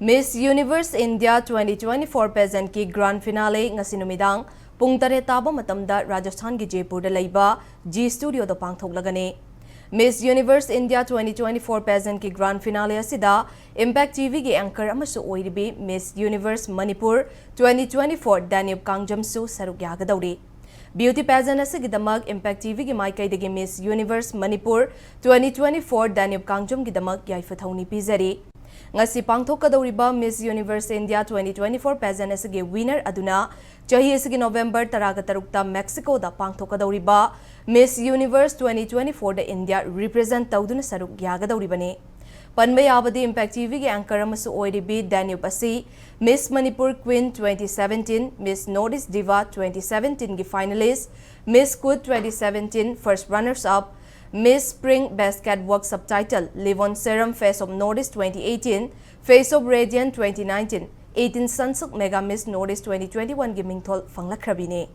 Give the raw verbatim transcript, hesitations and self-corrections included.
Miss Universe India twenty twenty-four pageantꯀꯤ grand finale ꯉꯁꯤ ꯅꯨꯃꯤꯗꯥꯡ ꯄꯨꯡ ꯇꯔꯦꯠ ꯇꯥꯕ ꯃꯇꯝꯗ ꯔꯥꯖꯁꯊꯥꯟꯒꯤ ꯖꯦꯄꯨꯔꯗ ꯂꯩꯕ G Studioꯗ ꯄꯥꯡꯊꯣꯛꯂꯒꯅꯤ꯫ Miss Universe India twenty twenty-four pageantꯀꯤ grand finale ꯑꯁꯤꯗ Impact TVꯒꯤ anchor ꯑꯃꯁꯨ ꯑꯣꯏꯔꯤꯕꯤ Miss Universe Manipur twenty twenty-four ꯗꯥꯅ꯭ꯌꯨꯞ ꯀꯥꯡꯖꯝꯁꯨ ꯁꯔꯨꯛ ꯌꯥꯒꯗꯧꯔꯤ꯫ Beauty pageant ꯑꯁꯤꯒꯤꯗꯃꯛ Impact TVꯒꯤ ꯃꯥꯏꯀꯩꯗꯒꯤ Miss Universe Manipur twenty twenty-four ꯗꯥꯅ꯭ꯌꯨꯞ ꯀꯥꯡꯖꯝꯒꯤꯗꯃꯛ ꯌꯥꯏꯐ ꯊꯧꯅꯤ ꯄꯤꯖꯔꯤ꯫ ꯉꯁꯤ ꯄꯥꯡꯊꯣꯛꯀꯗꯧꯔꯤꯕ Miss Universe India twenty twenty-four pageant ꯑꯁꯤꯒꯤ winner ꯑꯗꯨꯅ ꯆꯍꯤ ꯑꯁꯤꯒꯤ ꯅꯣꯚꯦꯝꯕꯔ ꯇꯔꯥꯒ ꯇꯔꯨꯛꯇ ꯃꯦꯛꯁꯤꯀꯣꯗ ꯄꯥꯡꯊꯣꯛꯀꯗꯧꯔꯤꯕ Miss Universe twenty twenty-fourꯗ India represent ꯇꯧꯗꯨꯅ ꯁꯔꯨꯛ ꯌꯥꯒꯗꯧꯔꯤꯕꯅꯤ꯫ ꯄꯟꯕ ꯌꯥꯕꯗꯤ Impact TVꯒꯤ anchor ꯑꯃꯁꯨ ꯑꯣꯏꯔꯤꯕꯤ ꯗꯥꯅ꯭ꯌꯨꯞ ꯑꯁꯤ Miss Manipur Queen twenty seventeen, Miss North East Diva twenty seventeenꯒꯤ finalist, Miss Coorg twenty seventeen first runners up, Miss Spring Basket Work subtitle, Live on Serum Face of North East twenty eighteen, Face of Radiant twenty nineteen, eighteen Sunsilk Mega Miss North East twenty twenty-oneꯒꯤ ꯃꯤꯡꯊꯣꯜ ꯐꯪꯂꯛꯈ꯭ꯔꯕꯤꯅꯤ꯫